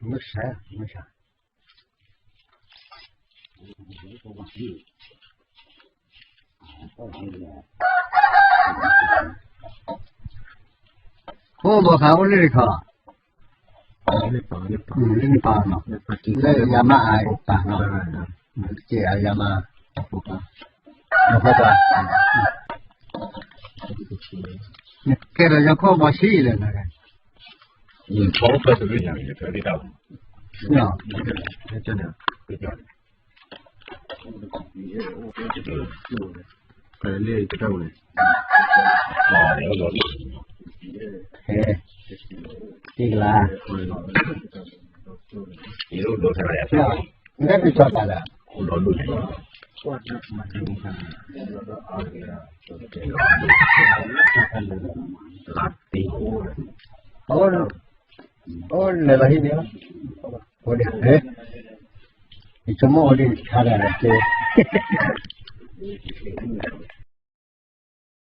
မုၢ်ဆါ, မုၢ်ဆါ, အိၣ်ဘီခါအိၣ်လၢတခီ, လၢနပၢ်နီၤ, လၢယမါအပၢ်နီၤ, ကဲအယမါ, နကဲဒီးယခီၣ်ဘီဆံးလဲၣ်, တံၢ်ကလါ, နကဲတကီၤတၢ်လဲၣ်, အိၣ်လဲၤလီၤဟံၣ်န့ၣ်, အိၣ်ဒၣ်, ယဆိကမိၣ်အိၣ်ဒံးဆါဒၣ်လဲၣ်က့